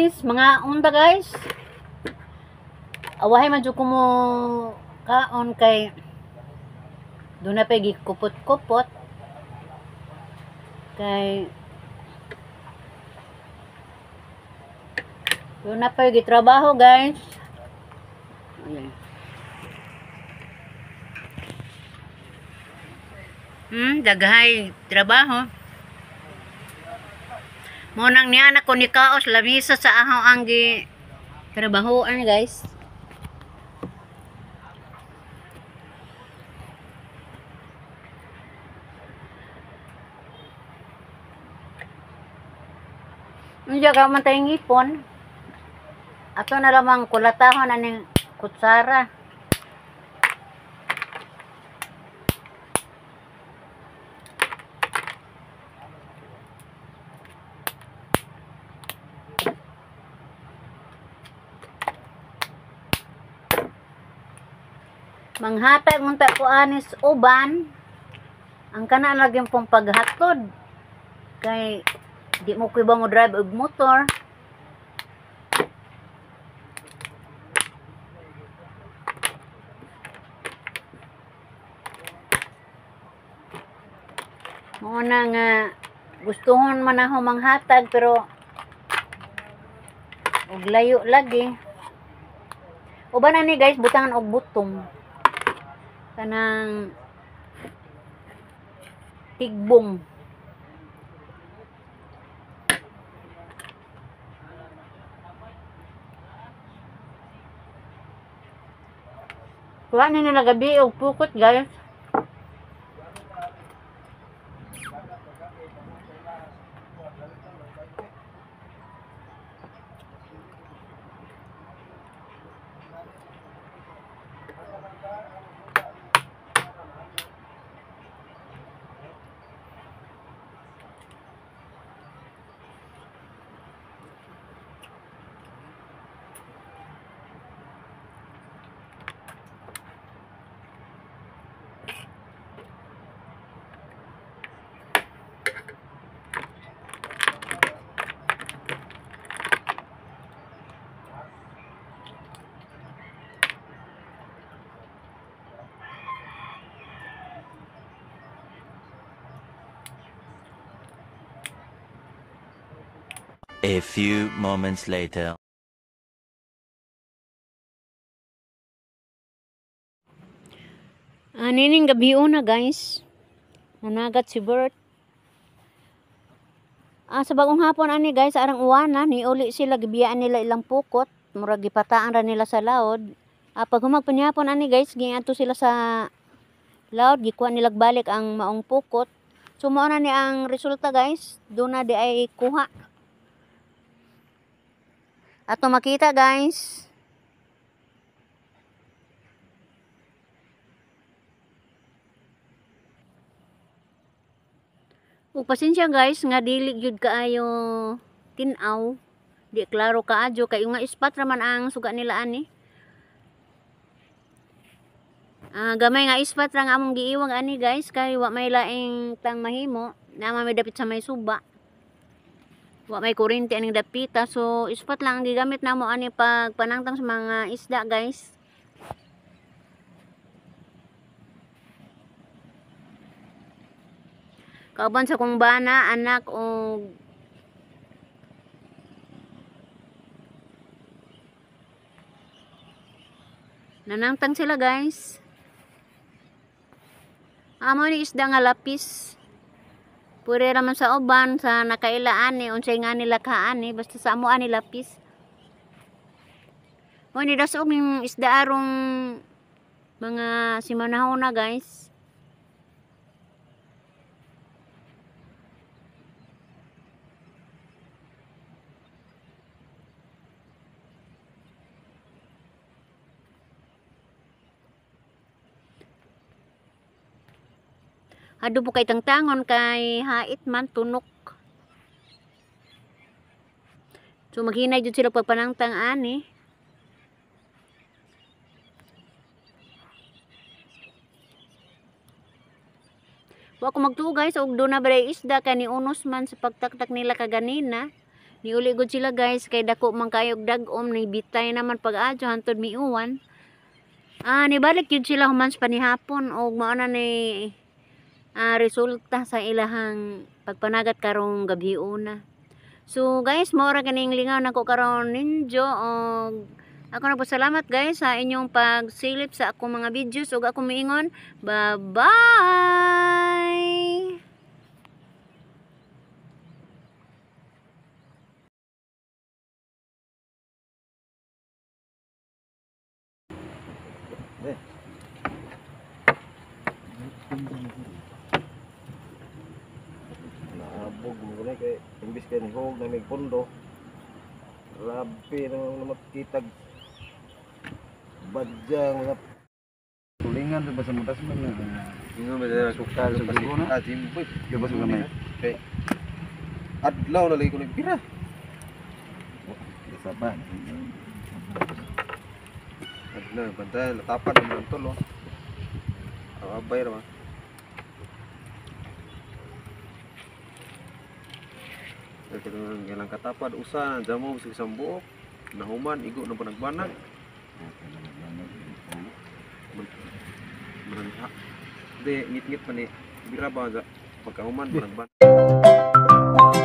Guys, mga unta guys. Awahay man jud ko mo kaon kay doon na pa gikupot-kupot kay doon na pa gitrabaho guys. Ayan. Daghay trabaho. Mo nang niya na ko ni kaos lamisa sa ahaw ang gi trabahoan guys. Unja ka man tayong ipon. Ato na lamang kulatahon aning kutsara. Manghatag unta ko anis uban. Ang kana lagi pong paghatod kay di mo kuy ba mo drive og motor. Mao na nga gustuhon man ako manghatag pero og layo lagi. Uban ani guys, butangan og butong. Kanang tigbong. Kuha ni nila gabi og pukot guys. A few moments later. Anining gabi una guys. Nanagat si Bert. Sa bagong hapon ani guys, arang uwana ni uli sila, gibiyaan nila ilang pukot, murag gipataan ra nila sa laod. Pag humag panihapon ani guys, giadto sila sa laod, gikuha nila balik ang maong pukot. So mao na ni ang resulta guys, doon na di ay kuha. Ato makita guys. Ug pasensya guys nga dili gyud kaayo tin-aw. Di klaro kaadyo kay nga ispat ra man ang suga nila ani. Gamay nga ispat ra nga among giiwang ani guys kay wa may laing tang mahimo, naa may dapit sa may suba. Wa may kuryente aning dapita, so ispat lang ang gigamit namo ani pag panangtang sa mga isda guys. Kauban sa kong bana, anak og nanangtang sila guys. Amo ni isda nga lapis. Pwede raman sa uban, sa nakailaan ni, unsay nga nila kaan ni, basta sa amo ani lapis. Mo ni dasog ning isda arong mga simanahona guys. Ado po kay tangtangon kay hait man tunok. So maghinay jud sila pagpanangtang ani. Wa ko magtuo guys og doon na balay isda kay ni unos man sa pagtaktak nila kaganina. Niuli gud sila, guys, kay dako man kayog dag-om, ni bitay naman pag adyo hantod miuwan. Nibalik yun sila human sa panihapon og mao na ni resulta sa ilahang pagpanagat karong gabi una. So guys, mao ra kaning lingaw nako karon ninyo og ako nagpasalamat, guys, sa inyong pagsilip sa akong mga videos ug ako miingon, bye-bye. Naabog mo na kay imbis kay ni hog na may pondo. Grabe na makitag badyang mga Tulingan sa basa mutas man na. Ingon ba sa Sukal sa dugo na. Ah, jimboy. Di ba sa gamay? Kay adlaw na lagi ko nagpira. Isa pa. Adlaw bantay latapan naman ang tol oh. Ang abay ra ba. Kaya katong ilang katapad usa na jamo sa isang buok nahuman igo na panagbanag manang di ngit-ngit pa ni bira ba sa pagkahuman panagbanag.